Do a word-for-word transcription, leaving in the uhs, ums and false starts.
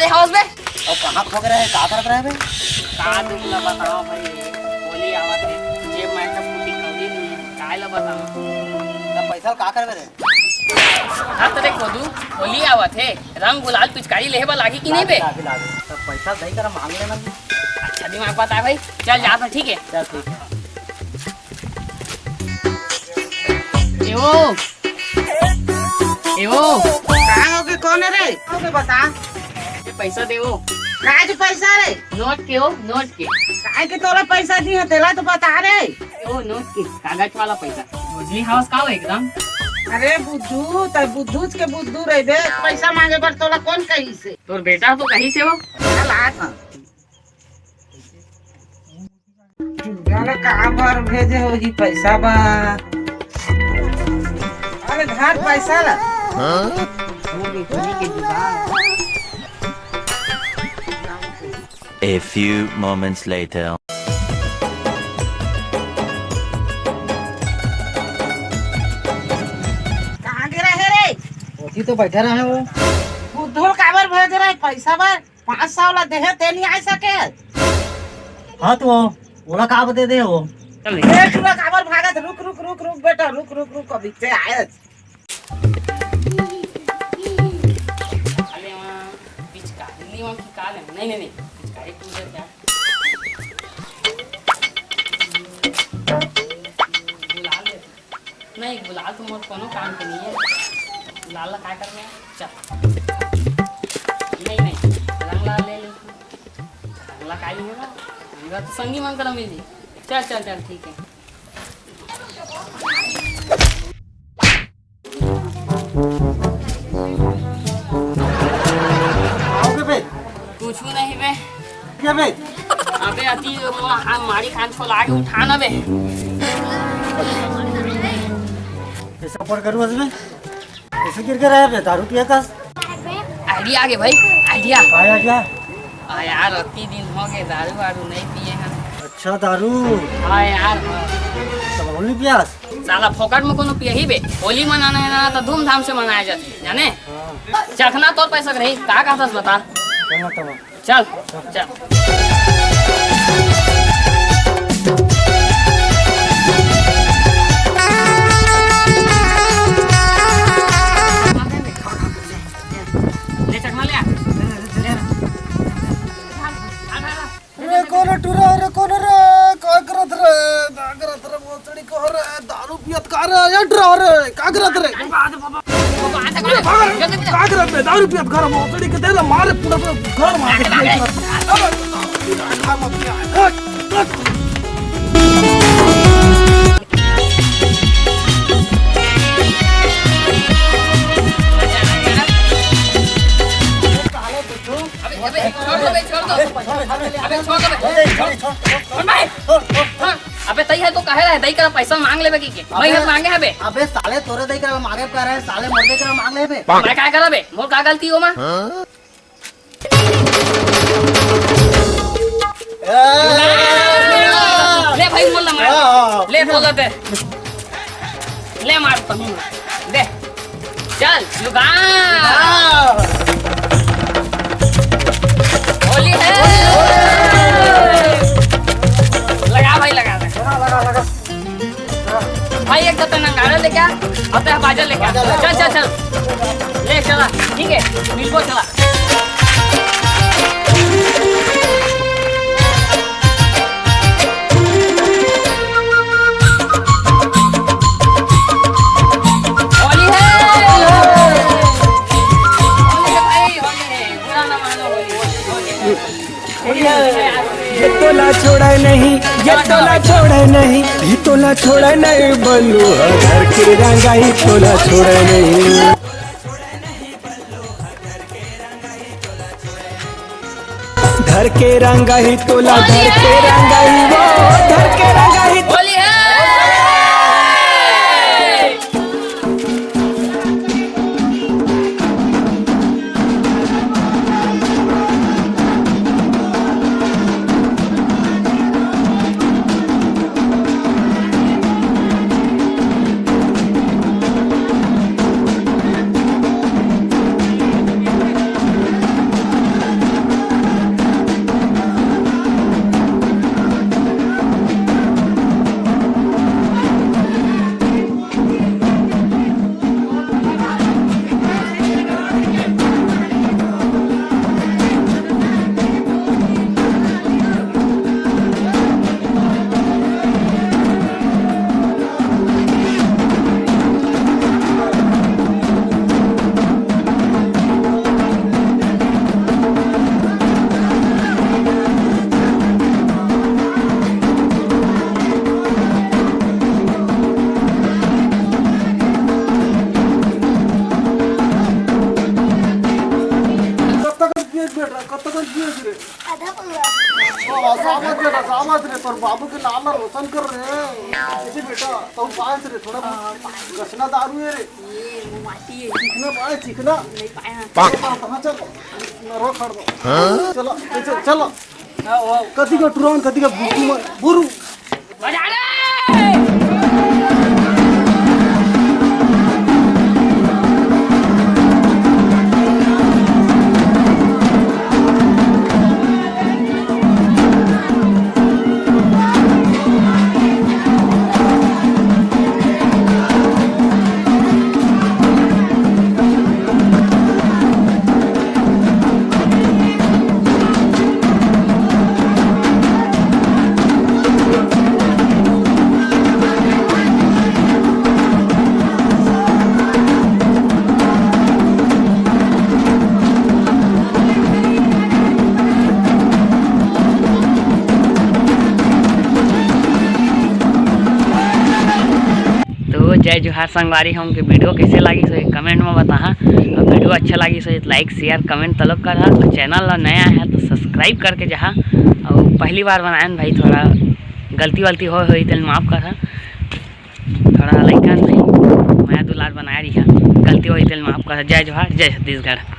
हवस बे? अउ कहाँ खो गे रहे, का करत रहे बे? का तुमला बताओ भाई, होली आवत हे, जेब में एक फूटी कौड़ी नहीं है, काय ला बताओ? तब पैसा का करबे रे? हाँ तो देखो दू, होली आवत हे, रंग गुलाल पिचकारी लेहे बर लागी कि नहीं बे? लागी, लागी। तब पैसा दई करा मांग लेना। अच्छा दिमाग बताए भाई, चल जात हे, ठीक है। चल ठीक है। ए ओ, ए ओ। का हो गे, कौन हे रे? का हो गे, बता। ये पैसा दे ओ। काय के पैसा रे? नोट के ओ, नोट के। काय के तोला पैसा दिए, तेला तो बता रे। ओ नोट के, कागज वाला पैसा। बुझली हवस का हो एकदम? अरे बुद्धू, तैं बुद्धू के बुद्धू रहिबे। पैसा मांगे बर तोला कौन कहिस हे? तोर बेटा तो कहिस हे ओ। चल, आ था। टूरा ला का बर भेजे होही पैसा बर? अरे धर पैसा ला। A few moments later. कहाँ गे रहे रे? ओती तो बैठे रहे वो। बुद्धू ला काबर भेजे रहे पैसा बर? पाँच सौ ला देहे, ते नहीं आ सके। हाँ तो ओला का दे दे वो। चल। ए, टूरा काबर भागत? रुक, रुक, रुक, रुक बेटा, रुक, रुक, रुक, अभी ते आए। अरे वहाँ पिचकारी नहीं, वहाँ की का लेना? नहीं, नहीं, नहीं, पिचकारी पूजा क्या? गुलाल लेते। नहीं, गुलाल तो मोर कोनो काम के नहीं है। गुलाल ला काय करना है? चल। नहीं, नहीं, रंग ला ले ले। रंग ला काई है ना? रंग ला तो संगी मन करा मिल जी। चल, चल, चल, ठीक है। आओगे बे? कुछ नहीं बे। क्या बे? अबे अति मारी खान छोला के उठा ना बे। ऐसा ऊपर करूँ उसमें? कैसे गिर के रहे बे? दारू पिया था? आइडिया आ गया भाई, आइडिया। भाई आ गया। आ यार, अति दिन हो गए दारू वारू नहीं पिए हैं। अच्छा दारू। हाँ यार, हाँ। तो बोल नहीं पिया? साला फोकट में कोनो पियही बे। होली मनाना है ना तो धूमधाम से मनाया जाती है, जाने? हाँ। चखना तोर पैसा के नहीं, का कहता बता। चल ना तब। चल, चल। ले चखना ले आ। रे कोन टुरा रे, कोन रे? का करत रे? का करत रे? भोसड़ी को रे, दारू पियत का रे? ए डरा रे, का करत रे? का करत रे? दारू पियत का रे? भोसड़ी के तेरा मारे पूरा, पूरा घर मार के। अबे, अबे, छोड़ दो बे, छोड़ दो। अबे, छोड़ दो बे। छोड़ भाई। छोड़। अबे, तई है तो कहे रहे, दई करा पैसा मांग लेबे की के? मैं अबे, मांगे है बे। अबे, साले तोरे दई करा मांगे कह रहे, साले मोर दई करा मांग लेबे। मैं का करा बे? मोर का गलती हो मां? हाँ? ले भाई, बोल ना मार। हाँ। ले, बोल दे। ले मार तो। दे। चल, जुगाड़। हाँ। होली है। लगा भाई, लगा, लगा। लगा, लगा, लगा। भाई, एक तो नंगारा लेके आ, अब तो बाजा लेके आ। बाजा लेके आ। चल, चल, चल। ले, चला। ठीक है, मिलबो, चला। होली है। होली है भाई, होली है। बुरा ना मानो, होली, होली, होली। ये तोला छोड़ा नहीं, ये तोला छोड़ा नहीं, ये तोला छोड़ा नहीं, बल्लू घर के रंगाई तोला छोड़ा नहीं। धर के रंगाई तोला, धर के रंगाई वो, धर के रंगाई। होली है। कतका जिए रे? आधा पौवा। ओ, सावत रे, सावत रे, तोर बाबू के नाम ला रोशन कर रे। ऐसे बेटा, तू पाँच रे, थोड़ा बहुत गसना दारू है रे। ये, वो माटी है। चिखना पाए, चिखना। नहीं पाया। चलो, कहाँ चल? नरवा खड़ दो। चलो, चलो, चलो। कति का टुरान, कति का बुरु, बुरु। तो जय जोहार संगवारी हो, हमके video कैसे लागिस होही comment में बताहा। अउ video अच्छा लागिस होही तो like, share, comment तलो करहा। अउ channel ला नया है तो subscribe करके जाहा। अउ पहली बार बनायन भाई, थोड़ा गलती वलती होय होही तेला माफ करहा। थोड़ा लइका नहीं मया दुलार बनाए रही, गलती होही तेला माफ करहा। जय जोहार, जय छत्तीसगढ़।